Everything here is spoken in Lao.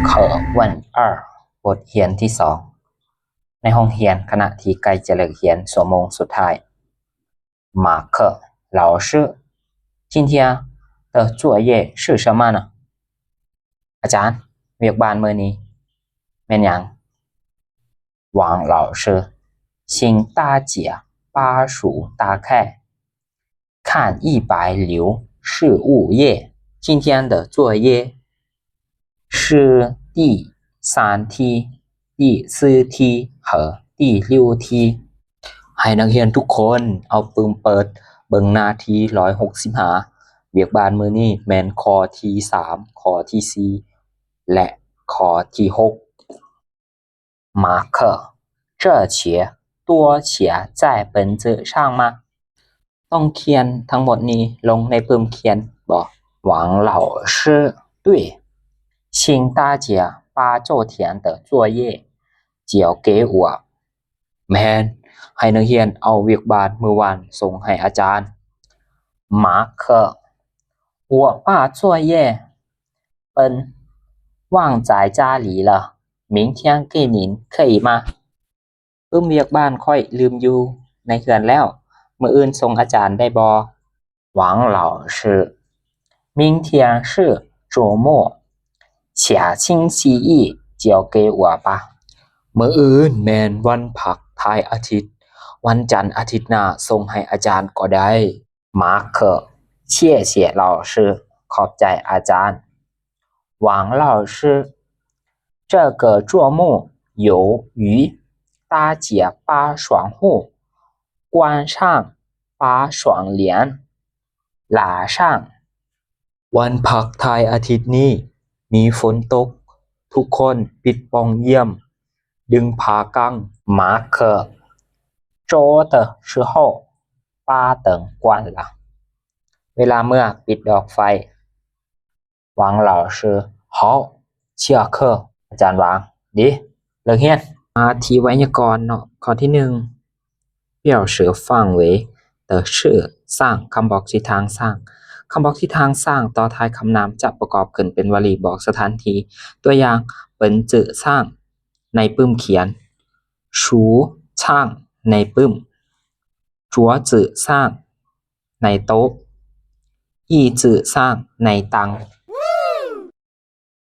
课问二 ບົດຮຽນທີສອງ ໃນຫ້ອງຮຽນ ຂະນະທີ່ໃກ້ຈະເລີກຮຽນ ຊົ່ວໂມງສຸດທ້າຍ. 马克老师，今天的作业是什么呢？ ອາຈານ, ວຽກບ້ານມື້ນີ້ແມ່ນຫຍັງ? 王老师，请大姐把书打开，看一百零四页。今天的作业是第三题、第四题和第六题。 ໃຫ້ນັກຮຽນທຸກຄົນເອົາປຶ້ມເປີດເບິ່ງໜ້າທີຮ້ອຍຫົກສິບຫ້າ. ວຽກບ້ານມື້ນີ້ແມ່ນຂໍ້ທີສາມ, ຂໍ້ທີສີ່ ແລະ ຂໍ້ທີຫົກ. 马克，这些都写在本子上吗？ ຕ້ອງຂຽນທັງໝົດນີ້ລົງໃນປຶ້ມຂຽນບໍ? 王老师，对，请大姐把昨天的作业交给我。 ແມ່ນ, ໃຫ້ນັກຮຽນເອົາວຽກບ້ານມື້ວານສົ່ງໃຫ້ອາຈານ. 马克，我把作业本忘在家里了，明天给您，可以吗？ ປຶ້ມວຽກບ້ານຂ້ອຍລືມຢູ່ໃນເຮືອນແລ້ວ, ມື້ອື່ນສົ່ງອາຈານໄດ້ບໍ່? 王老师，明天是周末，下星期一交给我吧。 ມື້ອື່ນແມ່ນວັນພັກທ້າຍອາທິດ, ວັນຈັນອາທິດໜ້າສົ່ງໃຫ້ອາຈານກໍໄດ້. 马克，谢谢老师，ຂອບໃຈອາຈານ. 王老师，这个作业由于大姐把窗户关上，把窗帘拉上。 ວັນພັກທ້າຍອາທິດນີ້ມີຝົນຕົກ, ທຸກຄົນປິດປ່ອງຢ້ຽມ, ດຶງຜ້າກັ້ງ. 马克，做的时候把灯关了，ເວລາເມືອປິດດອກໄຟ. 王老师，好，下课。 ອາຈານຫວາງ, ດີ, ເລີກຮຽນ. ມາທີ່ໄວຍາກອນເນາະ, ຂໍ້ທີໜຶ່ງ 表示范围的是上 ຄຳບອກທິດທາງສ້າງ. ຄຳບອກທິດທາງສ້າງຕໍ່ທ້າຍຄຳນາມຈະປະກອບຂຶ້ນເປັນວະລີບອກສະຖານທີ່. ຕົວຢ່າງ, 本子上 ໃນປຶ້ມຂຽນ, 书桌上 ໃນປຶ້ມ, 桌子上 ໃນໂຕະ, 椅子上 ໃນຕັ່ງ.